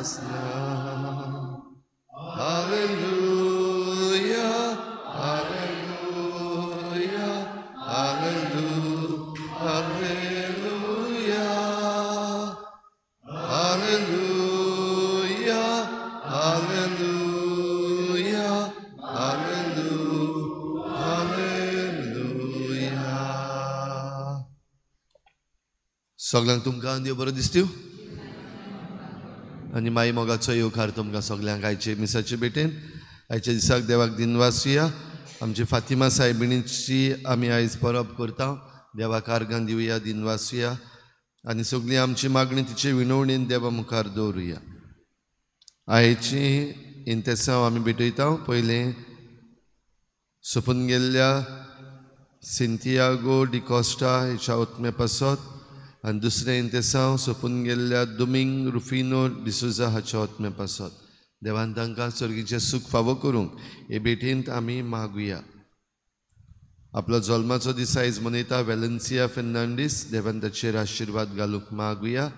सासना. हालेलुया, हालेलुया, हालेलुया, हालेलुया, हालेलुया, हालेलुया. सगळ्यांक तुमकां देव बरो दिसत्यो आनी माई मोगाचो येवकार तुमकां सगळ्यांक आयचे मिसाचे भेटेन. आयच्या दिसाक देवाक दिनवासुया. आमची फातिमा सायबिणीची आमी आयज परब करता. देवाक आर्गां दिवया, दिनवासुया आनी सगळी आमची मागणी तिचे विनवणीन देवा मुखार दवरुया. आयची इंतेसांव आमी भेटयता. पयलें सोंपून गेल्ल्या सिंतियागो डिकॉस्टा हेच्या ओतमे पासत आनी दुसरें इंतेसांव सोंपून गेल्ल्या दुमींग रुफिनो डिसोजा हाच्या ओतमे पासत. देवान तांकां सर्गीचें सूख फावो करूंक हे भेटींत आमी मागुया. आपलो जल्माचो दीस आयज मनयता वेलन्सिया फेर्नांडीस. देवान ताचेर आशिर्वाद घालूंक मागुया.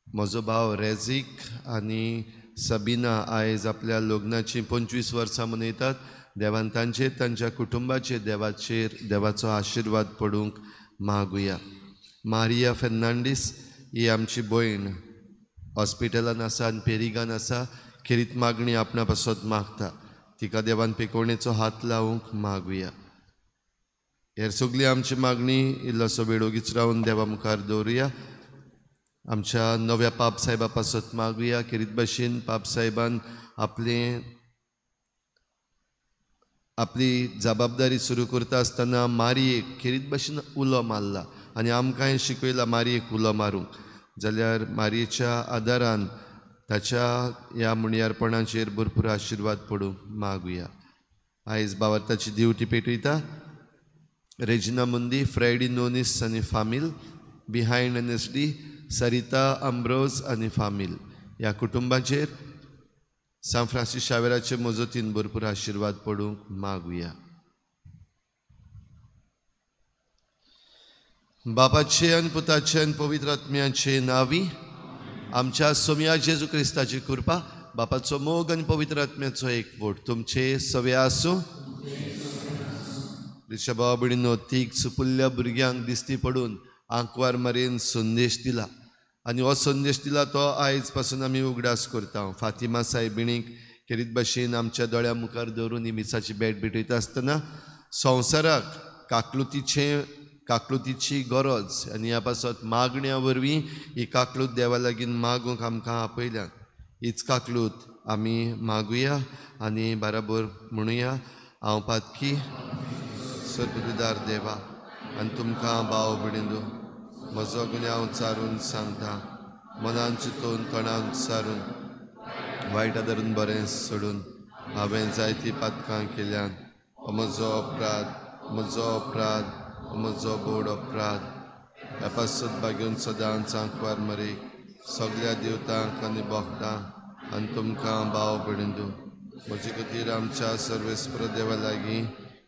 म्हजो भाव रेजीक आनी सबिना आयज आपल्या लग्नाची 25 वर्सां मनयतात. देवान तांचेर, तांच्या कुटुंबाचेर देवाचेर देवाचो आशिर्वाद पडूंक मागुया. मारिया फेर्नांडीस ही आमची भयण हॉस्पिटलान आसा आनी पेरिगान आसा. खेरीत मागणी आपणा पासत मागता. तिका देवान पेकोवणेचो हात लावंक मागुया. हेर सगळी आमची मागणी इल्लोसो वेळ ओगीच रावन देवा मुखार दवरुया. आमच्या नव्या पाप साहेबा पासत मागुया. खेरीत भाशेन पाप साहेबान आपली जबाबदारी सुरू करता आसतना मारयेक खेरीत भाशेन उलो मारला आनी आमकांय शिकयला मारयेक उलो मारूंक. जाल्यार मारयेच्या आदारान ताच्या ह्या मुणयारपणाचेर भरपूर आशिर्वाद पडूंक मागुया. आयज बावार्थाची दिवटी पेटयता रेजिना मुंदी, फ्रेडी नोनीस आनी फामील, बिहायंड एन.एस.डी, सरिता आंब्रोज आनी फामील ह्या कुटुंबाचेर सांत फ्रांसीस शावेराचे मजतीन भरपूर आशिर्वाद पडूंक मागुया. बापाचे आनी पुताचे आनी पवित्र आत्म्याचे नांवी आमच्या सोम्या जेजू क्रिस्ताची कृपा, बापाचो मोग आनी पवित्र आत्म्याचो एकवट तुमचे सवे आसूं. रिशा भावा भयणींनो, तीग सुपुल्ल्या भुरग्यांक दिश्टी पडून आंकवार मारयेन संदेश दिला आनी हो संदेश दिला तो आयज पासून आमी उगडास करता. फातिमा सायबिणीक खेरीत भाशेन आमच्या दोळ्या मुखार दवरून ही मिसाची भेट भेटयता आसतना संवसाराक काकलुतीची गरज आनी ह्या पासत मागण्या वरवीं ही काकलूत देवा लागीं मागूंक आमकां आपयल्या. हीच काकलूत आमी मागुया आनी बराबर म्हणुया. हांव पातकी सर्वदार देवा आनी तुमकां भाव भयणींनो म्हजो गुन्यांव चारून सांगता. मनान चिंतून तोंडान सारून वायट धरून बरें सोडून हांवें जायतीं पातकां केल्यान. म्हजो अपराध, म्हजो अपराध, म्हजो बोड अपराध. ह्या पासत बागेवन सदांच आंकवार मरे सगळ्या देवतांक आनी भक्तांक आनी तुमकां भाव भयणींनो म्हजे खातीर आमच्या सर्वेस्पर देवा लागीं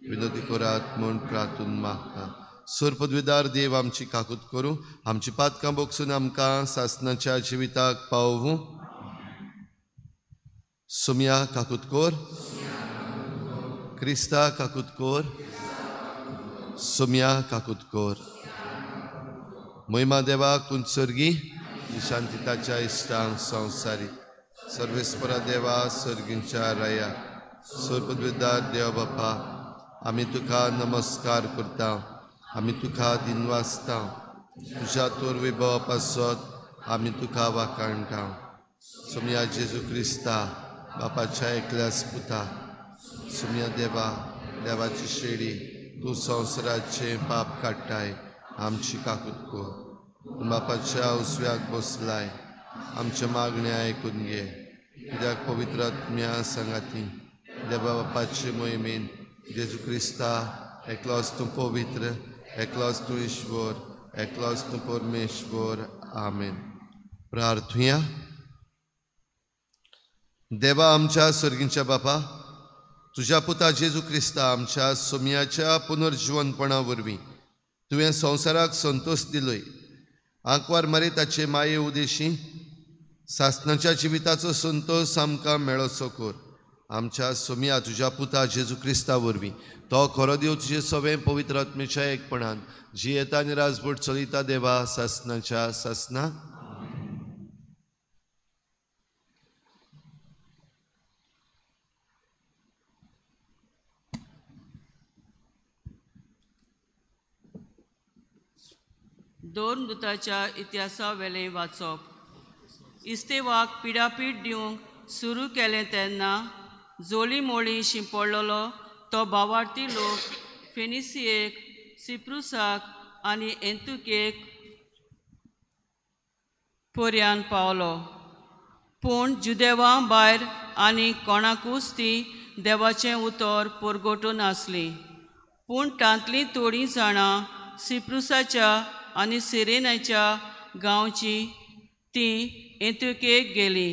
विनोदी करात म्हूण प्रार्थून मागता. सर्वपदवीदार देव आमची काकूत करूं, आमची पातकां बोगसून आमकां सासनाच्या जिविताक पावूं. सुम्या काकूत कोर, क्रिस्ता काकूत कोर, सुम्या काकूत कोर. महिमा देवाक उंचर्गी, शांतिताच्या इश्टांक संवसारी. सर्वेस्परा देवा सर्गींच्या राया, सर्वपदवीदार देव बापा, आमी तुका नमस्कार करता, आमी तुका दिनवासता. तुज्या तोर विभवा पासत आमी तुका वाखाणटा. सोम्या जेजू क्रिस्ता बापाच्या एकल्याच पुता, सोम्या देवा देवाची शेडी, तूं संवसाराचें पाप काडटाय, आमची काकूत कर. तूं बापाच्या उजव्याक बसलाय, आमच्या मागण्या आयकून घे. कित्याक पवित्र आत्म्या सांगाती देवा बापाचे मोहिमेन जेजू क्रिस्ता एकलोच तूं पवित्र, एकलोच तूं ईश्वर, एकलोच तूं परमेश्वर. आमेन. प्रार्थुया. देवा आमच्या सर्गींच्या बापा, तुज्या पुता जेजू क्रिस्ता आमच्या सोम्याच्या पुनर्जिवनपणा वरवीं तुवें संवसाराक संतोष दिलोय. आंकवार मरे ताचे माये उदेशी सासणाच्या जिविताचो संतोश आमकां मेळचो कर। आमच्या सोम्या तुज्या पुता जेजू क्रिस्ता वरवीं तो खरो देव तुजे सवें पवित्र आत्म्याच्या एकपणान जियेता आनी राजभट चलयता देवा सासणाच्या सासना। दोन दुताच्या इतिहासावेलें वाचप। इस्तेवाक पिडापीड दिवंक सुरू केलें तेन्ना जोली मोळी शिंपडलेलो तो भावार्थी लोक फेनिसियेक, सिप्रुसाक आनी एंतुकेक पर्यान पावलो। पूण जुदेवा भायर आनी कोणाकूच ती देवाचें उतर परगटून आसली। पूण तांतलीं थोडीं जाणां सिप्रुसाच्या आनी सिरेनाच्या गांवची ती एंतुकेक गेली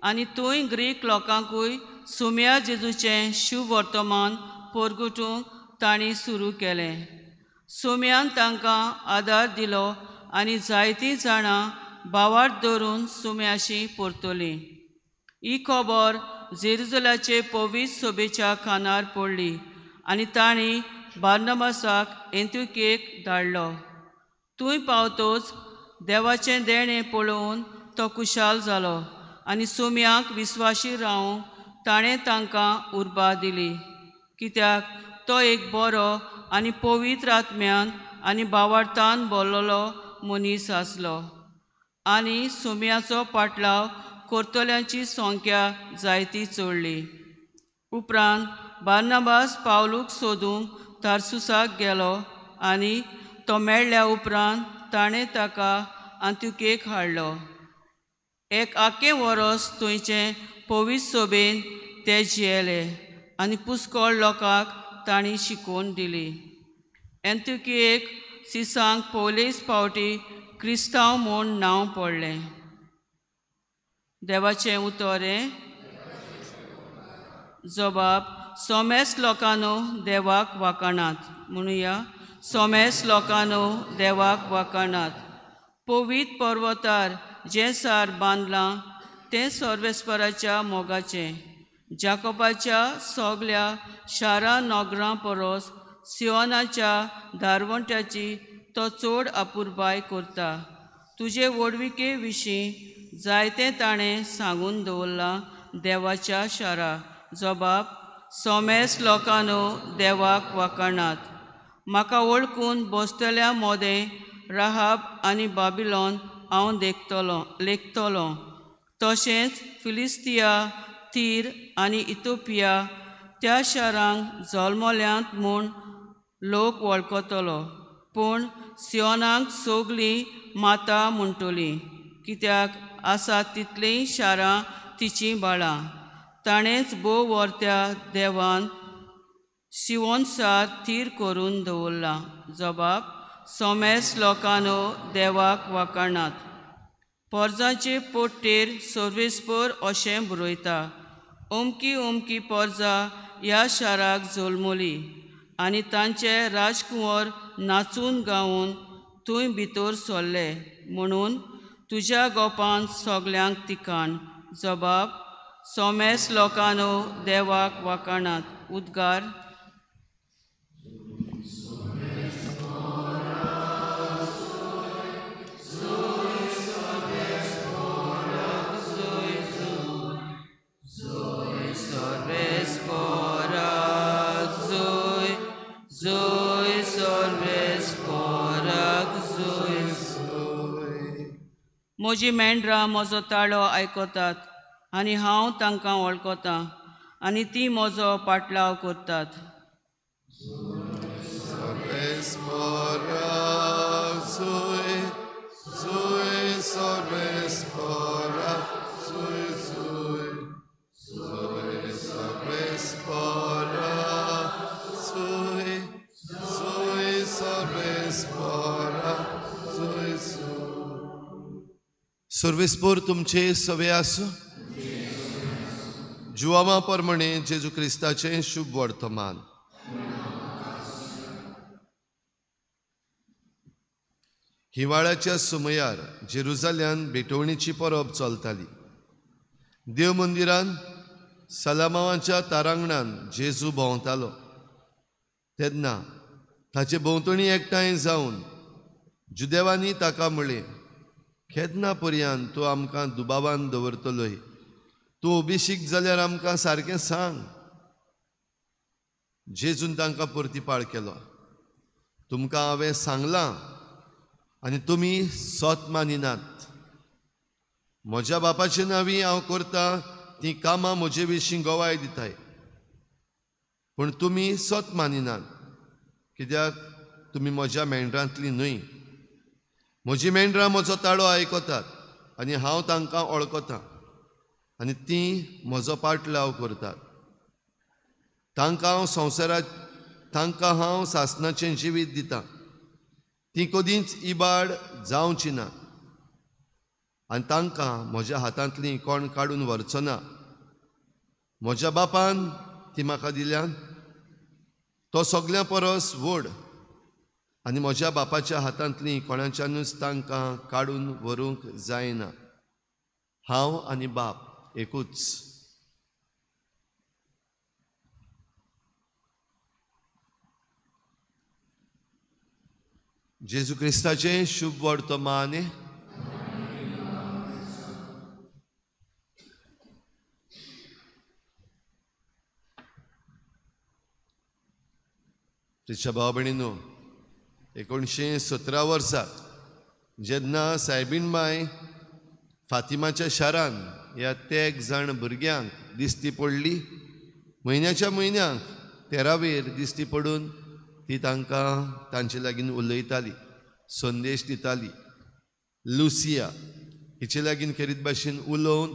आनी थंय ग्रीक लोकांकूय सुम्या जेजूचें शुभ वर्तमान परगटूंक तांणी सुरू केलें। सुम्यान तांकां आदार दिलो आनी जायतीं जाणां भावार्थ धरून सुम्याशी परतलीं। ही खबर जेरुजलाचे पवित्र सभेच्या खानार पडली आनी तांणी बार्नबासाक एंतुकेक धाडलो। थंय पावतोच देवाचें देणें पळोवन तो खुशाल जालो आनी सुम्याक विस्वाशी रावूंक ताणें तांकां उर्बा दिली, कित्याक तो एक बरो आनी पवित्र आत्म्यान आनी भावार्थान भरलेलो मनीस आसलो आनी सुम्याचो पाटलाव करतल्यांची संख्या जायती चडली। उपरांत बार्नाबास पावलूक सोदूंक तारसुसाक गेलो आनी तो मेळ्ळ्या उपरांत ताणें ताका आंतुकेक हाडलो। एक आख्खें वरस थंयचे पवित्र सभेन ते जियेले आनी पुष्कळ लोकांक तांणी शिकोवन दिली। एंतुकेक सिसांक पयलेच फावटी क्रिस्तांव म्हूण नांव पडलें। देवाचें उतर हें। जबाब सोमेस लोकांनो देवाक वाखाणात। म्हणुया, सोमेस लोकांनो देवाक वाखाणात। पवित्र पर्वतार जें सार बांदलां तें सर्वेस्पराच्या मोगाचें। जाकोबाच्या सगल्या शारां नगरां परस सियोनाच्या दारवंट्याची तो चड अपुरबाय करता। तुजे व्हडविके विशीं जायतें ताणें सांगून दवरलां देवाच्या शारा। जबाब सोमेस लोकांनो देवाक वाखाणात। म्हाका वळखून बसतल्या मोदें राहाब आनी बाबिलोन हांव देखतलो लेखतलो। तशेंच फिलिस्तिया, तीर आनी इथोपिया त्या शारांक जल्मल्यांत म्हूण लोक वळखतलो। पूण सियोनाक सगलीं माता म्हणटली, कित्याक आसा तितलीं शारां तिचीं बाळां। ताणेंच भोव वर्त्या देवान सिवोनसार थीर करून दवरलां। जबाब सोमेस लोकांनो देवाक वाखाणात। पोरजांचे पोट्टेर सर्वेस्पर अशें बरयता, अमकी अमकी पोरजा ह्या शाराक जल्मली आनी तांचे राजकुंवर नाचून गावन थंय भितर सरले म्हणून तुज्या गोपान सगल्यांक तिकाण। जबाब सोमेस लोकांनो देवाक वाखाणात। उद्गार। म्हजी मेंढरां म्हजो ताळो आयकतात आनी हांव तांकां वळखतां आनी ती म्हजो पाटलाव करतात। सर्वेस्पोर तुमचे सवे आसूं। जुआमा प्रमाणे जेजू क्रिस्ताचें शुभ वर्तमान। हिवाळ्याच्या सुमयार जेरुजाल्यान भेटवणीची परब चलताली। देव मंदिरान सलामावाच्या तारांगणान जेजू भोंवतालो तेन्ना ताचे भोंवतणी एकठांय जावन जुदेवांनी ताका म्हळें, केन्ना पर्यंत तूं आमकां दुबावान दवरतलोय? तूं अभिशीक जाल्यार आमकां सारकें सांग. जेजून तांकां परतीपाळ केलो, तुमकां हांवें सांगलां आनी तुमी सत मानिनात. म्हज्या बापाचे नांवी हांव करता तीं कामां म्हजे विशीं गवाय दिताय, पूण तुमी सत मानिनात, कित्याक तुमी म्हज्या मेंढरांतली न्हय. म्हजी मेंढरां म्हजो ताळो आयकतात आनी हांव तांकां वळखतां आनी तीं म्हजो पाटलाव करतात. तांकां हांव संवसारात तांकां हांव सासणाचें जिवीत दितां, तीं कदींच इबाड जावची ना आनी तांकां म्हज्या हातांतलीं कोण काडून व्हरचो ना. म्हज्या बापान ती म्हाका दिल्यान, तो सगळ्यां परस व्हड, आनी म्हज्या बापाच्या हातांतलीं कोणाच्यानूच तांकां काडून व्हरूंक जायना. हांव आनी बाप एकूच. जेजू क्रिस्ताचें शुभ वर्तमान. तिच्या भाव भयणीनो, 1917 वर्सा जेन्ना सायबीण माय फातिमाच्या शारान ह्या 13 जाण भुरग्यांक दिश्टी पडली, म्हयन्याच्या म्हयन्यांक 13वेर दिश्टी पडून ती तांकां तांचे लागीं उलयताली, संदेश दिताली. लुसिया हिचे लागीं खेरीत भाशेन उलोवन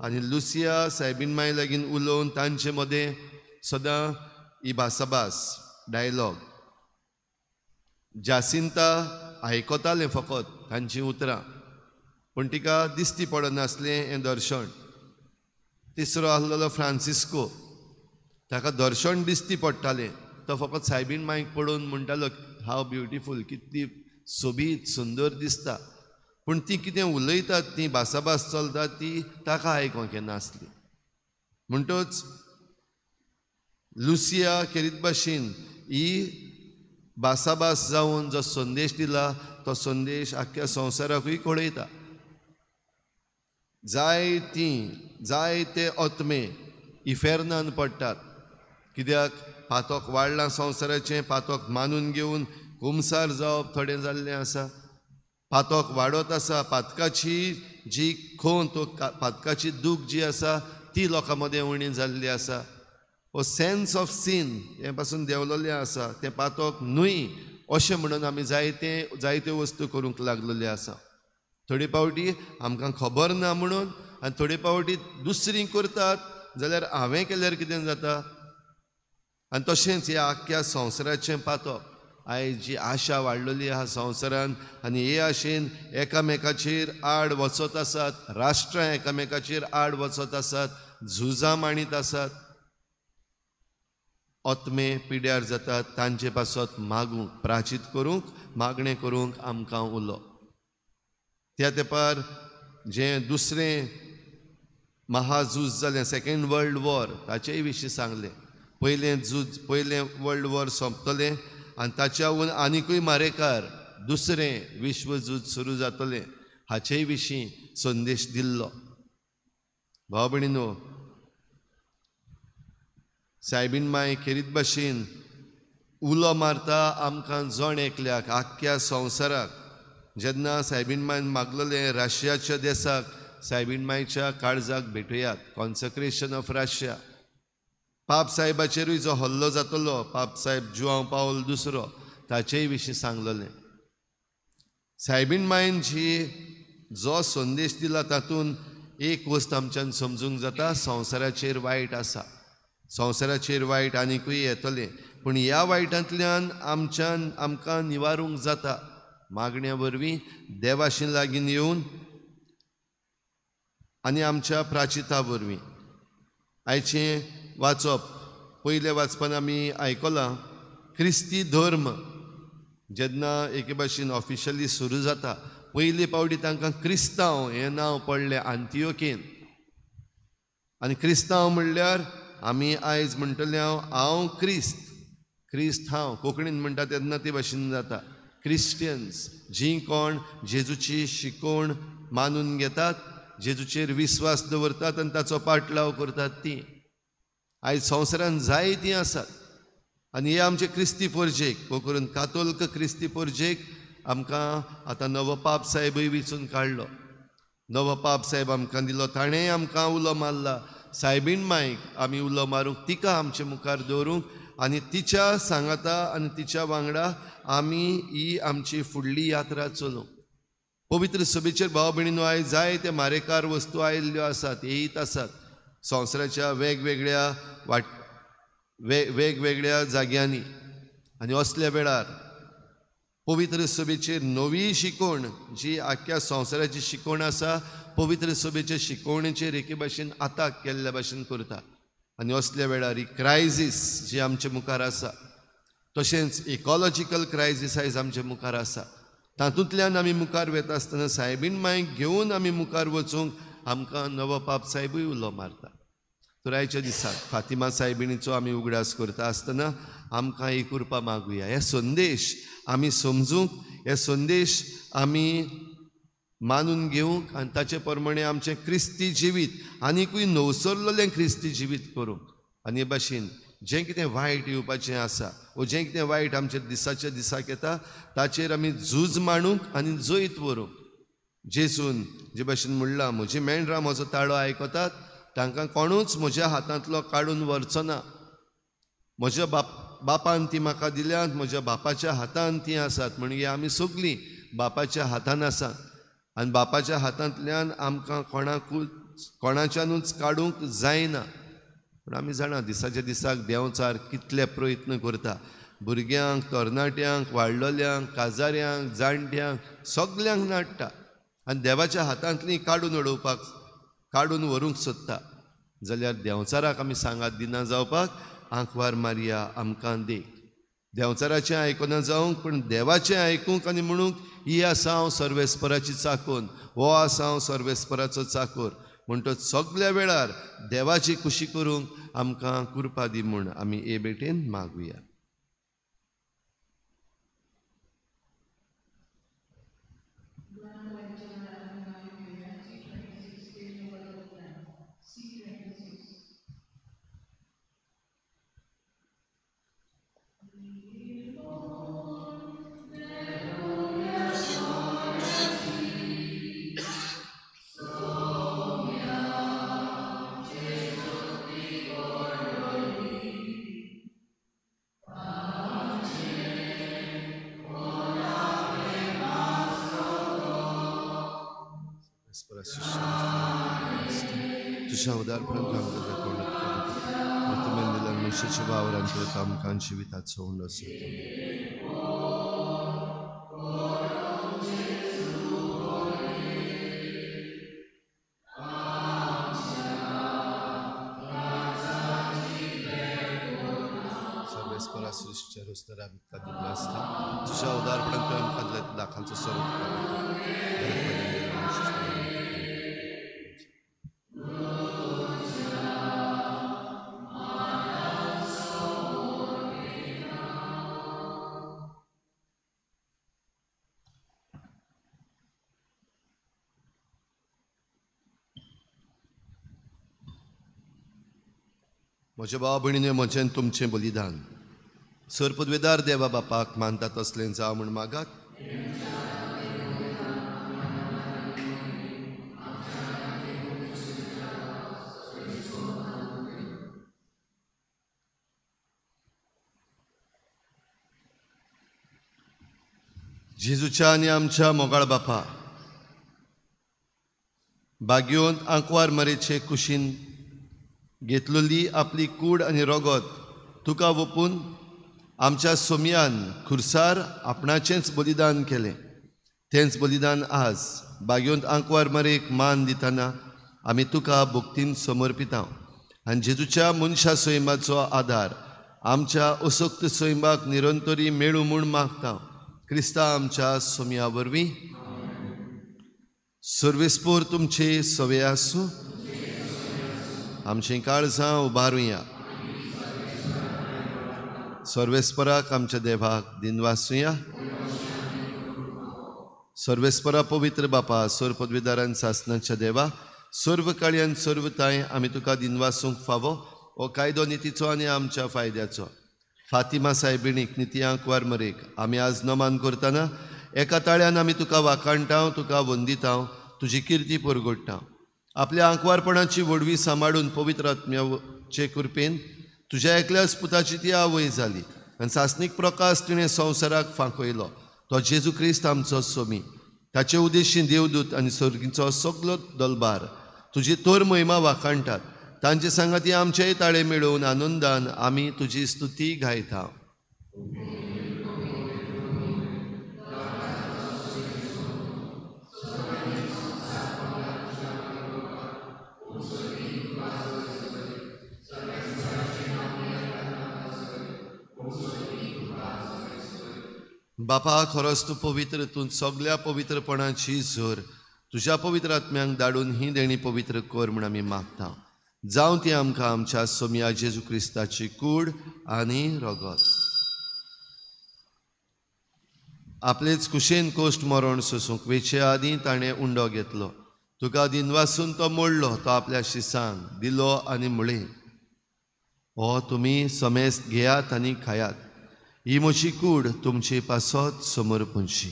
आनी लुसिया सायबीण माय लागीं उलोवन तांचे मदें सदां ही भासाभास, डायलॉग. जासिंता आयकतालें फकत तांचीं उतरां, पूण तिका दिश्टी पडनासलें हें दर्शन. तिसरो आसलेलो फ्रांसिस्को, ताका दर्शन दिश्टी पडटालें. तो फकत सायबीण मायक पळोवन म्हणटालो, हाव ब्युटिफूल, कितली सोबीत सुंदर दिसता. पूण ती कितें उलयतात, ती भासाभास चलता ती ताका आयकोंक येनासली. म्हणटच लुसिया खेरीत भाशेन ही भासाभास जावन जो संदेश दिला तो संदेश आख्ख्या संवसाराकूय कळयता. जायते आत्मे इफेर्नान पडटात, कित्याक पातक वाडलां संवसाराचें, पातक मानून घेवन कुमसार जावप थोडें जाल्लें आसा, पातक वाडत आसा. पातकाची जी खोंत, पातकाची दूख जी आसा ती लोकां मदें उणी जाल्ली आसा. हो सेन्स ऑफ सीन हें पासून देंवलेलें आसा. तें पातक न्हय अशें म्हणून आमी जायत्यो वस्तू करूंक लागलेल्यो आसा. थोडे फावटी आमकां खबर ना म्हणून, आनी थोडे फावटी दुसरीं करतात जाल्यार हांवें केल्यार कितें जाता. आनी तशेंच ह्या आख्ख्या संवसाराचें पातक, आयज जी आशा वाडलेली आसा संवसारान आनी हे आशेन एकामेकाचेर आड वचत आसात, राष्ट्रां एकामेकाचेर आड वचत आसात, झुजां मांडीत आसात, आत्मे पिड्यार जातात. तांचे पासत मागूंक, प्राचीत करूंक, मागणें करूंक आमकां उलो. त्या तेंपार जें दुसरें महाझूज जालें, सेकेंड वर्ल्ड वॉर, ताचेय विशीं सांगलें. पयलें झूज, पयलें वर्ल्ड वॉर सोंपतलें आनी ताच्याहून आनिकूय मारेकार दुसरें विश्वझूज सुरू जातलें, हाचेय विशीं संदेश दिल्लो. भाव भयणीनो, सायबीण माय खेरीत भाशेन उलो मारता आमकां जण एकल्याक, आख्ख्या संवसाराक. जेन्ना सायबीण मायन मागलेलें राशियाच्या देसाक सायबीण मायच्या काळजाक भेटयात, कॉन्सक्रेशन ऑफ राशिया. पाप साहेबाचेरूय जो हल्लो जातलो, पाप साहेब जुआंव पावल दुसरो, ताचेय विशीं सांगलेलें. सायबीण मायन जी जो संदेश दिला तातूंत एक वस्त आमच्यान समजूंक जाता, संवसाराचेर वायट आसा, संवसाराचेर वायट आनिकूय येतलें, पूण ह्या वायटांतल्यान आमच्यान आमकां निवारूंक जाता मागण्या वरवीं देवाशी लागीं येवन आनी आमच्या प्राचिता वरवीं. आयचें वाचप, पयलें वाचपान आमी आयकलां, क्रिस्ती धर्म जेन्ना एके भाशेन ऑफिशियली सुरू जाता, पयले फावटी तांकां क्रिस्तांव हें नांव पडलें आंतियोकेन. आनी क्रिस्तांव म्हणल्यार आमी आयज म्हणटले हांव हांव क्रिस्त, क्रिस्त हांव, कोंकणीन म्हणटा तेन्ना ते भाशेन जाता. क्रिस्टियन्स जीं कोण जेजूची शिकवण मानून घेतात, जेजूचेर विस्वास दवरतात आनी ताचो पाटलाव करतात तीं आयज संवसारान जायतीं आसात. आनी हे आमचे क्रिस्ती पोरजेक, करून कातोल्क क्रिस्ती पोरजेक आमकां आतां नवो पाप साहेबूय विचून काडलो. नवो पाप साहेब आमकां दिलो, ताणें आमकां उलो मारला. सायबीण मायक आमी उलो मारूंक, तिका आमचे मुखार दवरूंक आनी तिच्या सांगाता आनी तिच्या वांगडा आमी ही आमची फुडली यात्रा चलोवंक. पवित्र सभेचेर भाव भयणीनो आयज जायते मारेकार वस्तू आयिल्ल्यो आसात, येयत आसात संवसाराच्या वेगवेगळ्या वेगवेगळ्या जाग्यांनी. आनी असल्या वेळार पवित्र सभेचेर नवी शिकवण जी आख्ख्या संवसाराची शिकवण आसा, पवित्र सभेचे शिकवणेचेर एके भाशेन आताक केल्ल्या भाशेन करता. आनी असल्या वेळार ही क्रायजीस जी आमचे मुखार आसा, तशेंच इकॉलॉजिकल क्रायजीस आयज आमचे मुखार आसा, तातूंतल्यान आमी मुखार वता आसतना सायबीण मायक घेवन आमी मुखार वचूंक आमकां नवो पाप साहेबूय उलो मारता. तर आयच्या दिसाक फातिमा सायबिणीचो आमी उगडास करता आसतना आमकां एक उरपा मागुया. हे संदेश आमी समजूंक, हे संदेश आमी मानून घेवंक आनी ताचे प्रमाणे आमचें क्रिस्ती जिवीत आनीकूय नवसरलेलें क्रिस्ती जिवीत करूंक. आनी हे भाशेन जें कितें वायट येवपाचें आसा वो जें कितें वायट आमच्या दिसाच्या दिसाक येता ताचेर आमी झूज मांडूंक आनी जैत व्हरूंक. जेजून जे भाशेन म्हणलां, म्हजी मेंढरां म्हजो ताळो आयकतात, तांकां कोणूच म्हज्या हातांतलो काडून व्हरचो ना. म्हज्या बापान ती म्हाका दिल्यात, म्हज्या बापाच्या हातान ती आसात. म्हणजे आमी सगळीं बापाच्या हातान आसात आनी बापाच्या हातांतल्यान आमकां कोणाकूच कोणाच्यानूच काडूंक जायना. पूण आमी जाणा दिसाच्या दिसाक देंवचार कितले प्रयत्न करता, भुरग्यांक, तरणाट्यांक, वाडलोल्यांक, काजाऱ्यांक, जाणट्यांक सगल्यांक नाडटा आनी देवाच्या हातांतली काडून उडोवपाक, काडून व्हरूंक सोदता. जाल्यार देंवचाराक आमी सांगात दिना जावपाक, आंकवार मारिया आमकां देख. देंवचाराचें आयकना जावंक, पूण देवाचें आयकूंक आनी म्हणूंक ही आसा हांव सर्वेस्पराची चाकोन, हो आसा हांव सर्वेस्पराचो चाकोर. म्हणटच सगल्या वेळार देवाची खुशी करूंक आमकां कृपा दी म्हूण आमी हे भेटेन मागुया. तुझ्या उदारपणान आमकां मनशाच्या वावरांतलो आमकां जिविताचो उंडो. सर्वेस्परा सृश्टीच्या रोस्तरा दिल्लो आसता, तुझ्या उदारपणान आमकां लाखांचो स्वरूप. म्हज्या भाव भयणीने म्हजें तुमचें बलिदान सर पदवेदार देवा बापाक मानता तसलें जावं म्हूण मागात. जेजूच्या आनी आमच्या मोगाळ बापा, बागयोन आंकवार मरेचे कुशीन घेतलेली आपली कूड आनी रगत तुका वोपून आमच्या सोमयान खुर्सार आपणाचेंच बलिदान केलें. तेंच बलिदान आज बागयोंत आंकवार मरेक मान दितना आमी तुका भक्तीन समर्पिता आनी जेजूच्या मनशा सैमाचो आदार आमच्या असक्त सैमाक निरंतरी मेळूं म्हूण मागता. क्रिस्ता आमच्या सोमया वरवीं. सर्वेस्पोर तुमचे सवे आसूं. आमचीं काळजां उबारुया. सर्वेस्पराक आमच्या देवाक दिनवासुया. सर्वेस्परा पवित्र बापा, सर्व पदवीदारान सासनाच्या देवा, सर्व काळयान सर्व ताय आमी तुका दिनवासूंक फावो हो कायदो नितीचो आनी आमच्या फायद्याचो. फातिमा सायबिणीक नितयांक वारमरेक आमी आज नमान करतना एका ताळ्यान आमी तुका वाखाणटाव, तुका वंदिताव, तुजी किर्ती परगोडटाव. आपल्या आंकवारपणाची व्हडवी सांबाळून पवित्र आत्म्याचे कृपेन तुज्या एकल्याच पुताची ती आवय जाली आनी सासणीक प्रकाश तिणें संवसाराक फांकयलो. तो जेजू क्रिस्त आमचो सोमी. ताचे उद्देशी देवदूत आनी सर्गीचो सगलो दलबार तुजी तोर महिमा वाखाणटात. तांचे सांगाती आमचेय ताळे मेळोवन आनंदान आमी तुजी स्तुती गायता. बापा, खरोच तूं पवित्र, तूं सगल्या पवित्रपणाची जोर. तुज्या पवित्र आत्म्यांक धाडून ही देणी पवित्र कर म्हूण आमी मागता. जावं ती आमकां आमच्या सोमया जेजू क्रिस्ताची कूड आनी रगत. आपलेच कुशेन कोश्ट मरण सोसूंक वेचे आदीं ताणें उंडो घेतलो. तुका दिनवासून तो मोडलो, तो आपल्या शिसांक दिलो आनी म्हळें, हो तुमी समेस्त घेयात आनी खायात, ही म्हजी कूड तुमचे पासत समर्पणची.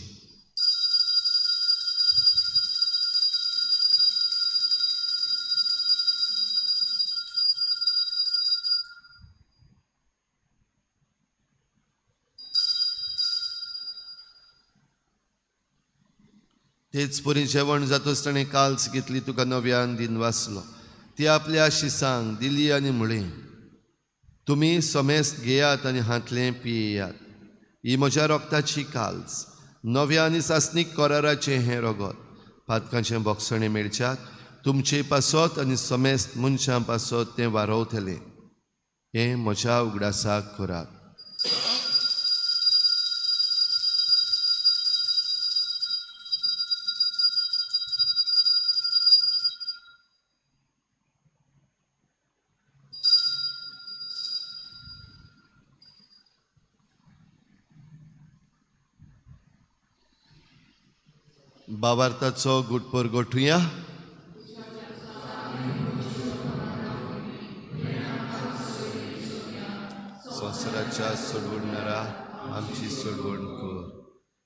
तेच परी जेवण जातच ताणें काल्स घेतली, तुका नव्यान दिनवासलो, ती आपल्या शिसांक दिली आनी म्हळें, तुमी समेस्त घेयात आनी हांतलें पियेयात, ही म्हज्या रोगताची काल्स, नव्या आनी सासणीक कराराचें हें रगत, पातकांचें बोगसणें मेळच्याक तुमचे पासत आनी समेस्त मनशां पासत तें वारवतलें. हें म्हज्या उगडासाक करात. बाबार्थाचो गुटपर गोठुया. संवसाराच्या सोडवणणारा आमची सोडवण कर.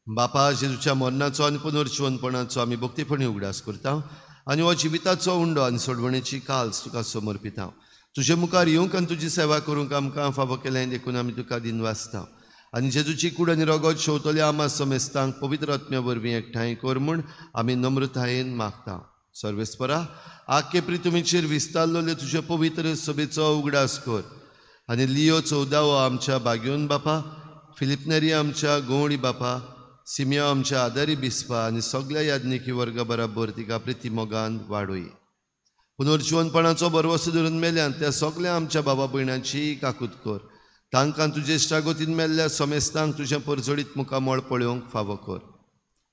बापा, जेजूच्या मरणाचो आनी पुनर्जिवनपणाचो आमी भक्तीपणी उगडास करता आनी हो जिविताचो उंडो आनी सोडवणेची काल्स तुका समर्पिता. तुजे मुखार येवंक आनी तुजी सेवा करूंक आमकां फावो केलें देखून आमी तुका दिनवासता. आनी जेजूची कूड आनी रगत शेवतल्या आमा समेस्तांक पवित्र आत्म्या वरवीं एकठांय कर म्हूण आमी नम्रतायेन मागता. सर्वेस्परा, आख्खे प्रितुमीचेर विस्तारलेले तुजे पवित्र सभेचो उगडास कर आनी लियो चौदावो आमच्या बाग्योन बापा, फिलिपनेरी आमच्या गोवणी बापा, सिमियो आमच्या आदारी बिस्पा आनी सगल्या याज्ञिकी वर्गा बराबर तिका प्रिती मोगान वाडोय. पुनर्जिवनपणाचो भरवसो धरून मेल्यान त्या सगल्या आमच्या बाबा भयणांची काकूत कर. तांकां तुजे इश्टागतीन मेल्ल्या समेस्तांक तुजें परजळीत मुखामळ पळोवंक फावो कर.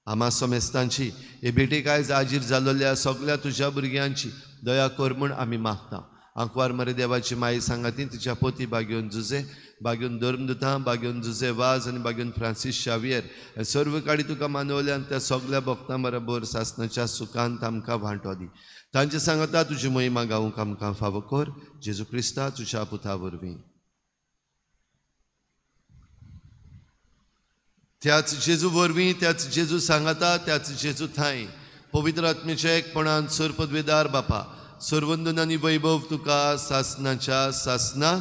आमा समेस्तांची हे भेटेक आयज आजीर जाल्ल्या सगल्या तुज्या भुरग्यांची दया कर म्हूण आमी मागता. आंकवार मरे देवाची माई सांगाती तिच्या पोती बागेवन जुजे, बागेवन धर्मदुतां, बागेवन जुजे वाज आनी बागेवन फ्रांसीस शावियर सर्व काडी तुका मानवल्यान त्या सगल्या भक्तां बरोबर सासनाच्या सुखांत आमकां वांटो दी. तांचे सांगता तुजी महिमा गावंक आमकां फावो कर. जेजू क्रिस्ता तुज्या पुता वरवीं. त्याच जेजू वरवीं, त्याच जेजू सांगाता, त्याच जेजू थांय पवित्र आत्मेच्या एकपणान सर्वपदवेदार बापा, सर्वंदन आनी वैभव तुका सासनाच्या सासना.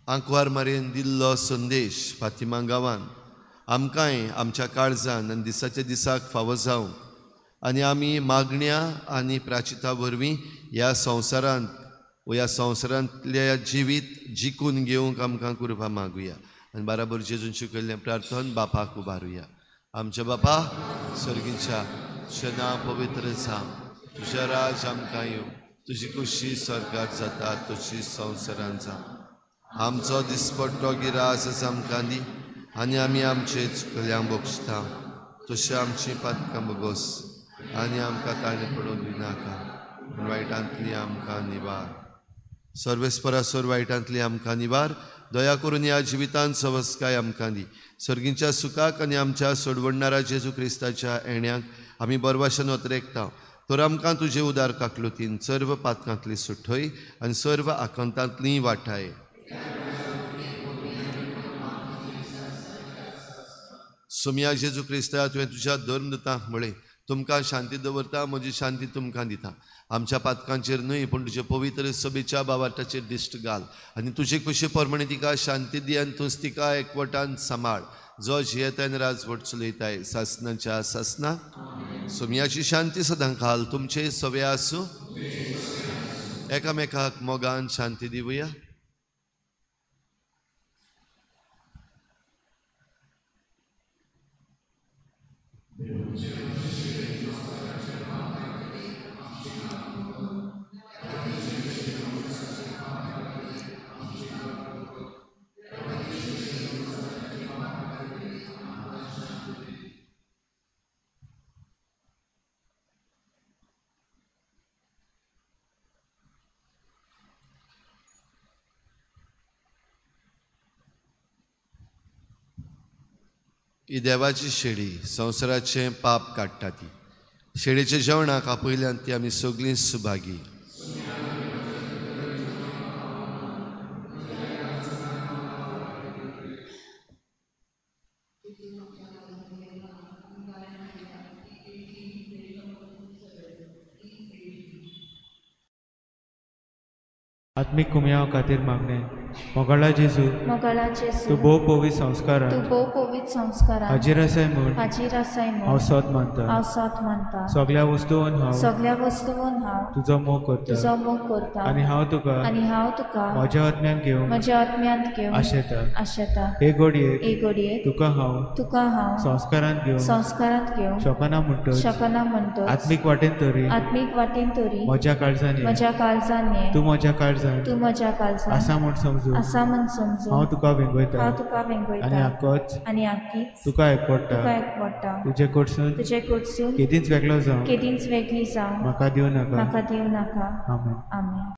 आंकवार मारेन दिल्लो संदेश फातिमा गांवान आमकांय आमच्या काळजान आनी दिसाच्या दिसाक फावो जावंक आनी आमी मागण्या आनी प्राचिता वरवीं ह्या संवसारांत ह्या संवसारांतल्या जिवीत जिखून घेवंक आमकां कृपा मागुया आनी बराबर जेजून शिकयल्लें प्रार्थन बापाक उबारुया. आमच्या बापा सर्गीच्या, तुजें नांव पवित्र जावं, तुजें राज आमकां येवं, तुजी खुशी स्वर्गात जाता तशी संवसारांत जावं. आमचो दिसपट्टो गिरास आमकां दी आनी आमी आमचे चुकल्यांक बक्षता तशें आमची पातकां बगोस आनी आमकां ताणें पडून दिनाका, पूण वायटांतली आमकां निवार। सर्वेस्परा सर वायटांतली आमकां निवार, दया करून ह्या जिवितांत सवस्काय आमकां दी। सर्गींच्या सुखाक आनी आमच्या सोडवणणारा जेजू क्रिस्ताच्या येण्याक आमी बरवाशन अत्रेकता। तर आमकां तुजे उदार काकलुतीन सर्व पातकांतली सुठय आनी सर्व आकांतांतली वाठाय। सोमया जेजू क्रिस्ता, तुवें तुज्या धर्मदूतांक म्हळें, तुमकां शांती दवरता, म्हजी शांती तुमकां दिता। आमच्या पातकांचेर न्हय पूण तुजे पवित्र सभेच्या बावाटाचेर दिश्ट घाल आनी तुजे कुशी प्रमाणे तिका शांती दी आनी तूंच तिका एकवटान सांबाळ, जो जियेताय आनी राजवट चलयताय सासनाच्या सासना। सोमयाची शांती सदां घाल तुमचे सवे आसूं। एकामेकाक मोगान शांती दिवया। ही देवाची शेळी संवसाराचें पाप काडटा ती शेळीच्या जेवणाक आपयल्यान ती आमी सगळीं सुभागी। आत्मिक कुमयाव खातीर मागणें। मोगाळा जेजू, मोगाळा जेजू, तूं भोव पवित्र संस्कारान, तूं भोव पवित्र संस्कारान हाजीर आसाय म्हूण, हाजीर आसाय म्हूण हांव सत मानता, हांव सत मानता। सगळ्या वस्तून हांव, सगळ्या वस्तून हांव तुजो मोग करता, तुजो मोग करता आनी हांव तुका, आनी हांव तुका म्हज्या आत्म्यान घेवन, म्हज्या आत्म्यांत घेवन आशेता, आशेता। हे घडयेक, हे घडयेक तुका हांव, तुका हांव संस्कारांत घेवन, संस्कारांत घेवन शकना म्हणटच, शकना म्हणटच आत्मीक वाटेन तरी, आत्मीक वाटेन तरी म्हज्या काळजान, म्हज्या काळजान तूं म्हज्या काळजान, तूं म्हज्या काळजान आसा म्हूण समजून, आसा म्हूण समजून हांव तुका वेंगयता, हांव तुका वेंगयता आनी आकोच, आनी आकीच तुका एकवटा, तुका एकवटा। तुजे कडसून, तुजे कडसून केदींच वेगळो जावं, केदींच वेगळी जावं म्हाका दिवं नाका, म्हाका दिवं नाका। आमेन। आमेन।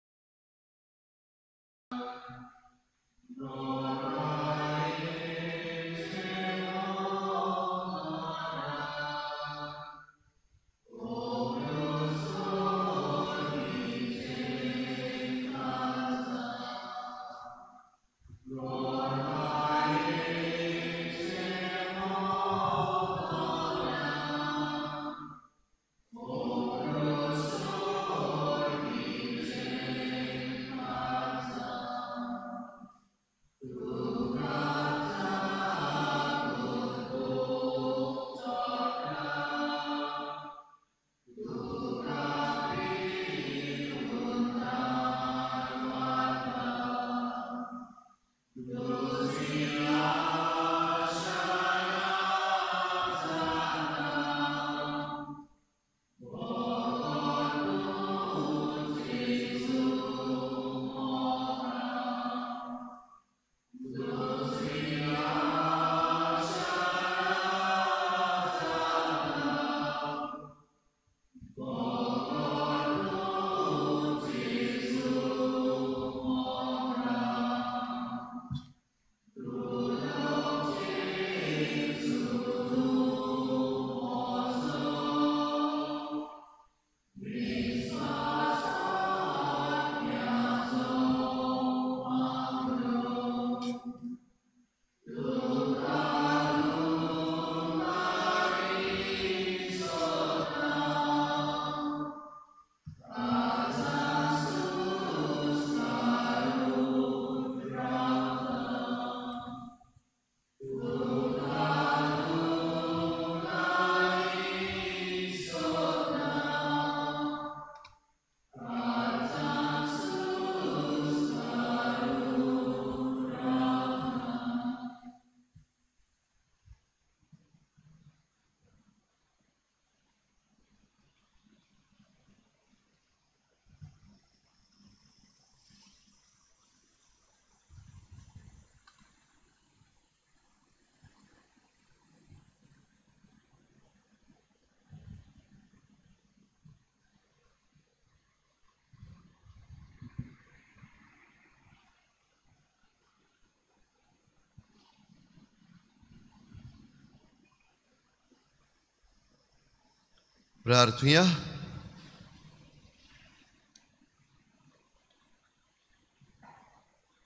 प्रार्थुया.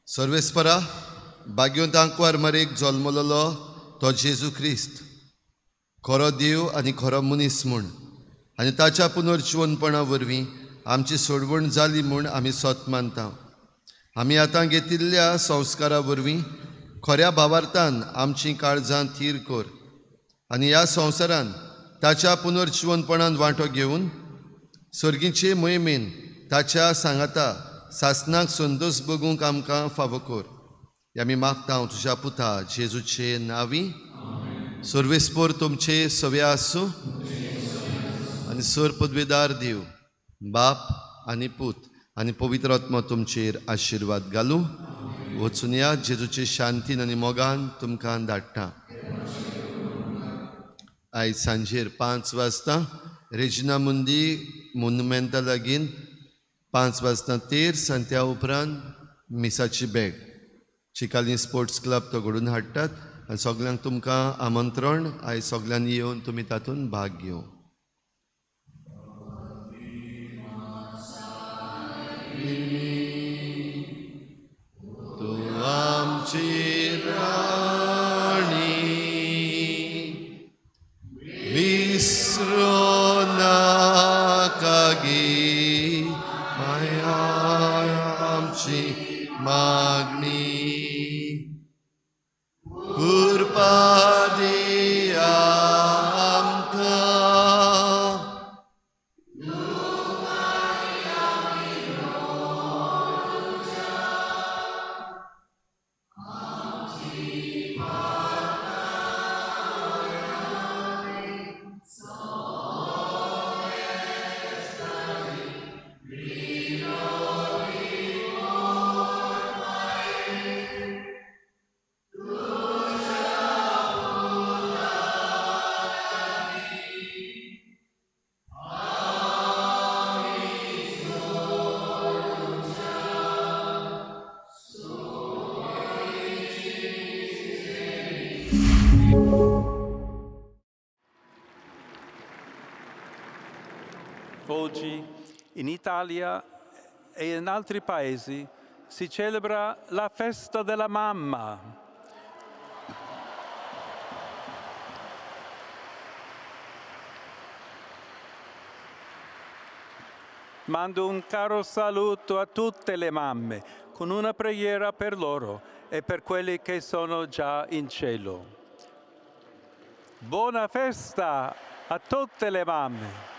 सर्वेस्परा भाग्यवंत आंकवार मरेक जल्मलेलो तो जेजू क्रिस्त खरो देव आनी खरो मनीस म्हूण आनी ताच्या पुनर्जिवनपणा वरवीं आमची सोडवण जाली म्हूण आमी सत मानता. आमी आतां घेतिल्ल्या संस्कारा वरवीं खऱ्या भावार्थान आमचीं काळजां थीर कर आनी ह्या संवसारान ताच्या पुनर्जिवनपणान वांटो घेवन सर्गीचे मोहिमेन ताच्या सांगाता सासनाक संतोष बगूंक आमकां फावो कर. आमी मागता हांव तुज्या पुता जेजूचे नांवी. सर्वेस्पोर तुमचे सवे आसूं आनी सर पदवेदार देव बाप आनी पूत आनी पवित्र आत्मा तुमचेर आशिर्वाद घालूं. वचून या जेजूचे शांतीन आनी मोगान तुमकां धाडटा. आयज सांजेर 5 वाजता रेजिना मुंदी मोनुमेंता लागीं 5 वाजता तेर्स आनी त्या उपरांत मिसाची बॅग चिकाली स्पोर्ट्स क्लब तो घडून हाडटात आनी सगल्यांक तुमकां आमंत्रण. आयज सगल्यांनी येवन तुमी तातूंत भाग घेवं. तूं आमची राणी विसरो नाका गे माया आमची मागणी कृपा दिया आमकां. Oggi in Italia e in altri paesi si celebra la festa della mamma. Mando un caro saluto a tutte le mamme con una preghiera per loro e per quelli che sono già in cielo. Buona festa a tutte le mamme!